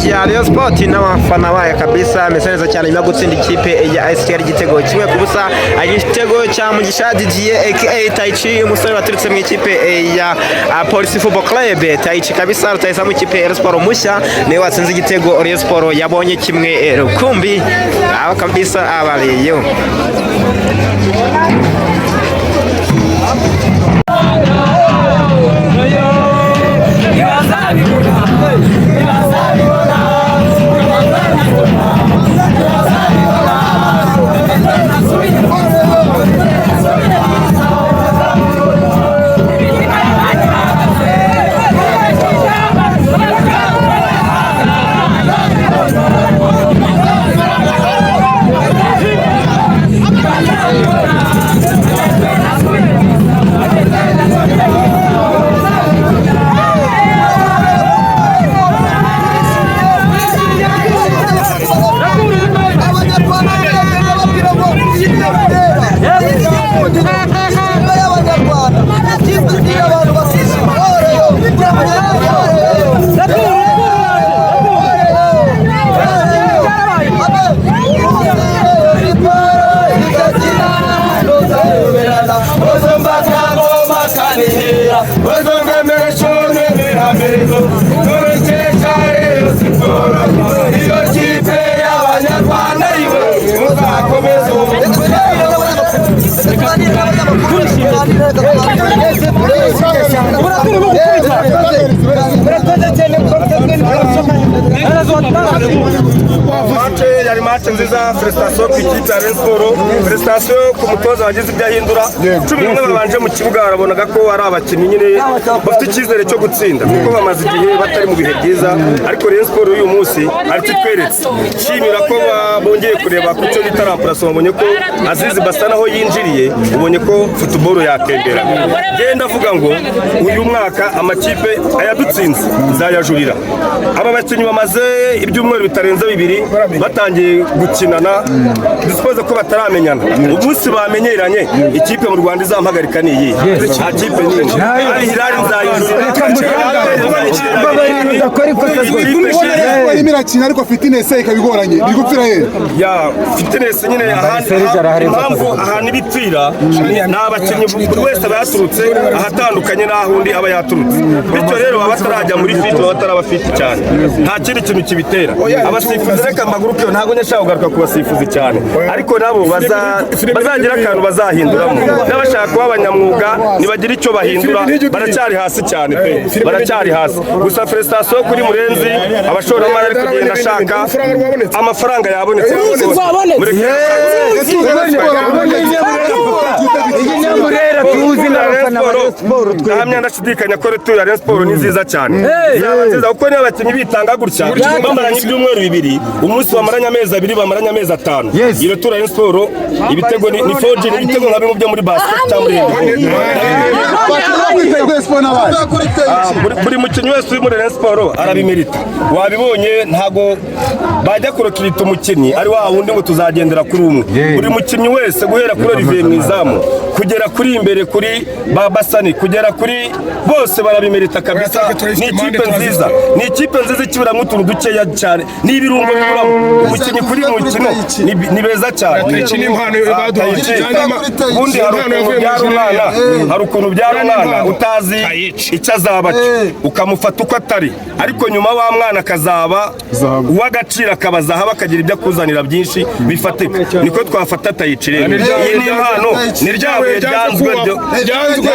ya Rayon Sport n'abafana bayo kabisa ameze neza cyane nyuma yo gutsinda ikipe ya AS Kigali igitego 1-0, igitego cya Mugisha Didier aka Taichi, umusore waturutse mu ikipe ya Police Football Club. Taichi kabisa, rutahizamu ikipe ya Rayon Sport mushya, niwe watsinze igitego Rayon Sport yabonye kimwe rukumbi aho kabisa abariyo. Abanyarwanda babwira ngo iyi niyo bireba, ikipe y'Abanyarwanda, ikipe igira abantu bakishima. Oreyo iyo kipe y'Abanyarwanda iwe muzakomeza. Match yari match nziza. Félicitations ku ikipe ya Rayon Sport, félicitations ku mutoza wagize ibyo ahindura. 11 babanje mu kibuga barabonaga ko ari abakinnyi nyine bafite icyizere cyo gutsinda, kuko bamaze igihe batari mu bihe byiza. Ariko Rayon Sport y'uyu munsi hari icyo itweretse. Nshimira ko bongeye kureba ku cyo bita remplacement, babonye ko Azizi Basane aho yinjiriye, ubonye ko football yatembera. Genda avuga ngo uyu mwaka amakipe ayadutsinze nzayajurira. Aba bakinnyi bamaze ibyumweru bitarenze 2 batangiye gukinana, dusipoze ko bataramenyana. Umunsi bamenyeranye, ikipe mu Rwanda izampagarika ni iyi? Nta kipe nyinshi. Al Hilal nzayijurira. Irimo irakina, ariko fitness ikaba igoranye, biri gupfira he? Ya fitness nyine, impamvu ahantu ibipfira ni abakinnyi buri wese aba yaturutse ahatandukanye n'aho undi aba yaturutse, bityo rero baba batarajya muri fit, baba bataraba fit cyane. Nta kindi kintu kibitera. Abasifuzi, reka mbaguruke, ntabwo njya kugaruka ku basifuzi cyane, ariko nabo bazagira akantu bazahinduramo. N'abashaka kuba abanyamwuga nibagira icyo bahindura, baracyari hasi cyane pe, baracyari hasi. Gusa félicitations kuri Murenzi, abashoramari ari kugenda ashaka amafaranga yabonetse. Mureke. Ikinyamurera tuzi n'abafana ba Rayon Sport. Ndahamya ndashidikanya ko retour ya Rayon Sport ni nziza cyane, izaba nziza, kuko niba abakinnyi bitanga gutya bamaranye ibyumweru 2, umunsi bamaranye amezi 2, bamaranye amezi 5, iyi retour ya Rayon Sport ibitego ni 4G, ni ibitego nka bimwe byo muri basket cyangwa muri handball. Buri mukinnyi wese uri muri Rayon Sport arabimerita. Wabibonye, ntago bajya kurokirita umukinnyi ari wa wundi ngo tuzagendera kuri umwe. Buri mukinnyi wese, guhera kuri Olivier mu izamu, kugera kuri imbere kuri Babasani, kugera kuri bose, barabimerita kabisa. Ni ikipe nziza, ni ikipe nziza ikiburamo utuntu dukeya cyane, ni ibirungo biburamo umukinnyi kuri mukino. Ni beza cyane. Ubundi hari ukuntu byara umwana, hari ukuntu byara umwana utazi icyo azaba cyo, ukamufata uko atari, ariko nyuma wa mwana akazaba uw'agaciro, akaba zahabu, akagira ibyo akuzanira byinshi bifatika. Niko twafata Tayici rero. Iyi ni impano, ni rya buye ryanzwe ryo ryaje.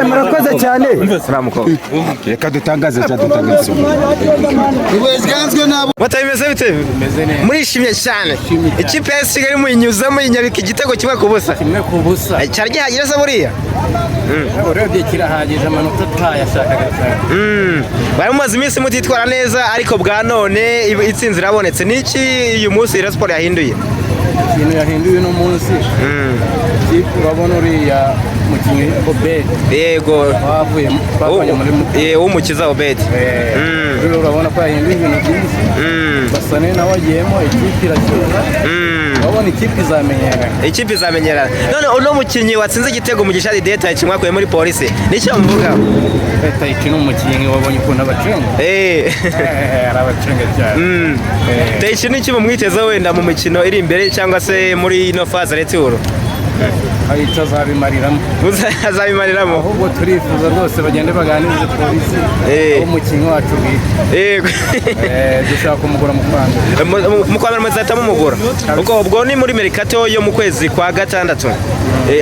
Murakoze cyane. Reka dutangaze cyangwa dutangaze. Bata bimeze bite? Murishimye cyane. Ikipe ya Kigali muyinyuzamo, muyinyabika igitego 1-0. 1-0. Cyari gihagije se buriya? Urebye kirahagije, amanota twayashakaga cyane. Bari mumaze iminsi mutitwara neza, ariko bwa none itsinzi irabonetse. Niki uyu munsi Rayon Sport yahinduye? Ikintu yahinduye uno munsi, ikipe urabona uriya mukinnyi. Umukinnyi Obed Yego. wavuye twavanye muri W'umukiza Obed. Rero urabona ko yahinduye ibintu byinshi. Basane nawe agiyemo, ikipe irakina. Urabona ikipe izamenyerana. Ikipe izamenyerana. None uno mukinnyi watsinze igitego, Mugisha Didier Taichi, mwakuye muri Polisi, nicyo muvugaho? Taichi ni umukinnyi wabonye ukuntu abacenga. Arabacenga cyane. Taichi ni iki mumwitezeho wenda mu mikino iri imbere cyangwa se muri ino phase retour? Hari icyo azabimariramo. Azabimariramo. Ahubwo turifuza rwose bagende baganirize Polisi aho umukinnyi wacu bwite. Dushaka kumugura mu Rwanda. Mu kwa mbere muzahita mumugura. Ubwo ni muri mercato yo mu kwezi kwa gatandatu.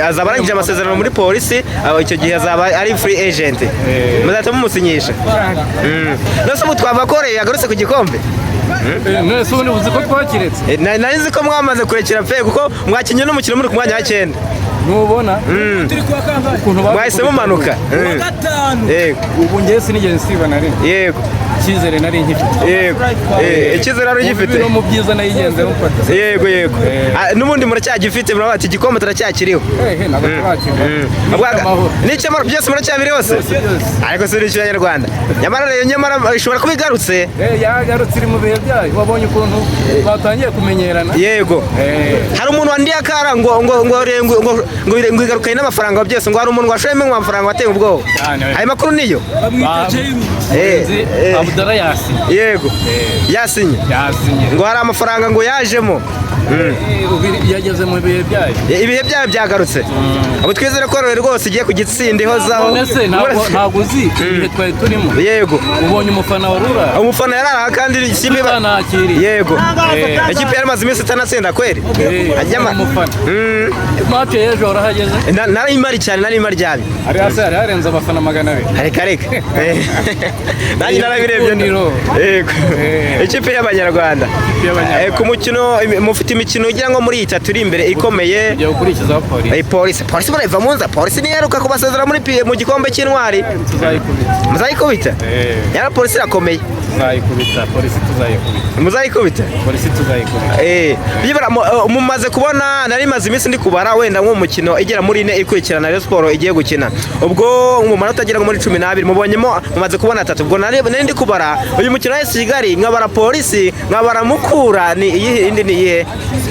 Azaba arangije amasezerano muri Polisi, aho icyo gihe azaba ari free agent, muzahita mumusinyisha. None se ubu twavuga ko Rayon yagarutse ku gikombe? None se ubundi uzi ko twakiretse? Nari nzi ko mwamaze kurekera pe, kuko mwakinnye n'umukino muri ku mwanya wa 9. Ntubona ukuntu Mwahise mumanuka. Yego. Ubu ngewe sinigeze nsiba na rimwe. Icyizere nari nkifite. Yego, icyizere wari ugifite. No mu byiza nayigenzeho mfata. Yego. Ah, n'ubundi muracyagifite, muravuga ati igikombe turacyakiriho. Ehe, ntabwo turakirwa. Ubwo- n'icyamahoro byose muracyabiriho se? Byose. Ariko si n'icy'Abanyarwanda, nyamara rero nyamara ishobora kuba igarutse. Yagarutse, iri mu bihe byayo. Wabonye ukuntu batangiye kumenyerana. Yego. Hari umuntu wandiye akara ngo igarukanye n'amafaranga byose, ngo hari umuntu washoyemo amafaranga wateye ubwoba. Cyane. Ayo makuru niyo? Murenzi Abdallah yasinye. Yego, yasinye. Yasinye. Ngo hari amafaranga ngo yajemo. Ubu yageze mu bihe byayo. Ibihe byayo byagarutse, ubu twizere ko rero rwose igiye kugitsinda ihozaho. None se ntabwo uzi ibihe twari turimo? Yego. Ubonye umufana wa rura? Umufana yararaha kandi ikipe Tutanakiriye. Yego, ikipe yari imaze iminsi itanatsinda kweri. Umufana match y'ejo warahageze? Nari imari cyane, nari maryamye. Hari hasi hari harenze abafana 200. Reka reka, nanjye narabirebye. Igikundiro. Yego, ikipe y'Abanyarwanda. y'Abanyarwanda. Ku mukino mufite imikino ugira ngo muri itatu iri imbere ikomeye. Tugiye gukurikizaho Polisi. Polisi murava mu nza, Polisi niheruka kubasezera muri mu gikombe cy'intwari. Tuzayikubita. Muzayikubita? Yara Polisi irakomeye. Tuzayikubita Polisi, tuzayikubita. Muzayikubita. Polisi tuzayikubita. Byibura mumaze kubona, nari maze iminsi ndi kubara wenda nk'umukino igera muri ine ikurikirana Rayon Sport igiye gukina, ubwo mu manota agera muri 12 mubonyemo, mumaze kubona atatu. Ubwo nari ndi kubara uyu mukino wa AS Kigali, nkabara Polisi, nkabara Mukura, ni iyihe indi? Ni iyihe?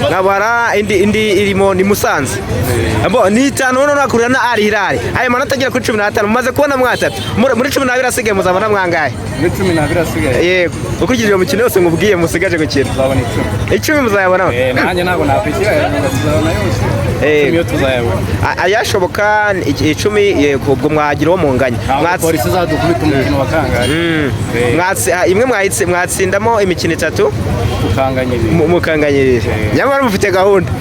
Nkabara indi irimo ni Musanze. Bo ni itanu, noneho nakurira na Al Hilal. Ayo manota agera kuri 15 mumaze kubona mwatatu, muri 12 asigaye muzabona mwangahe? Muri 12 asigaye? Yego, ukurikije iyo mikino yose nkubwiye musigaje gukina. Tuzabona 10. 10 muzayabonaho? Nanjye ntabwo nakwishyira ngo tuzabona yose. 10 yo tuzayabona. Ayashoboka ni 10, yego, ubwo mwagira uwo munganya. Ntabwo Polisi izadukubita umukino wa kangahe. Imwe mwatsindamo imikino itatu. Tukanganya ibiri. Mukanganya ibiri. Nyamara mufite gahunda.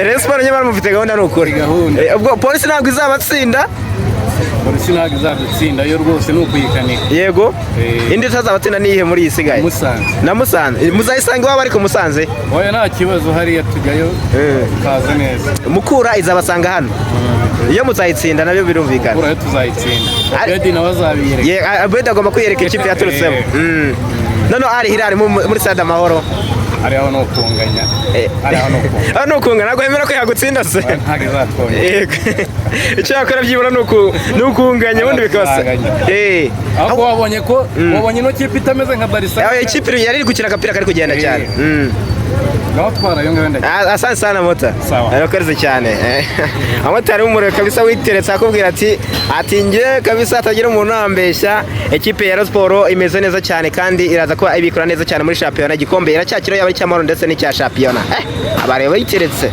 Rayon Sport nyamara mufite gahunda, ni ukuri. Gahunda. Ubwo Polisi ntabwo izabatsinda. Polisi ntabwo izadutsinda yo rwose, ni ukuyikanika. Yego. Indi itazabatsinda ni iyihe muri iyi isigaye? Musanze. Na Musanze muzayisanga iwabo, ariko Musanze. Oya, nta kibazo, hariya tujyayo tukaza neza. Mukura izabasanga hano, iyo muzayitsinda nabyo birumvikana. Mukura yo tuzayitsinda. Abedi nawe azabiyereka. Abedi agomba kwiyereka ikipe yaturutsemo. Noneho Al Hilal muri Stade Amahoro? Hariho ni ukunganya, hariho ni ukunganya. Aho ni ukungana, ntabwo wemera ko yagutsinda se? Ntabwo izatwongera. Yego, icyo yakora byibura ni ukunganya, ubundi bikabasa. Tuzanganya. Ahubwo wabonye ko wabonye ino kipe itameze nka Barca. Aho ikipe yari iri gukina agapira kari kugenda cyane. Ngaho twara ayo ngayo, ndagiye. Ah, asante sana mota. Sawa. Arakoze cyane. Abamotari b'umuriro kabisa, witeretse akubwira ati nge kabisa atagira umuntu unambeshya, ekipe ya Rayon Sport imeze neza cyane kandi iraza kuba ibikora neza cyane muri shampiyona, igikombe iracyakiriho, yaba icy'amahoro ndetse n'icya shampiyona. Abareba yiteretse.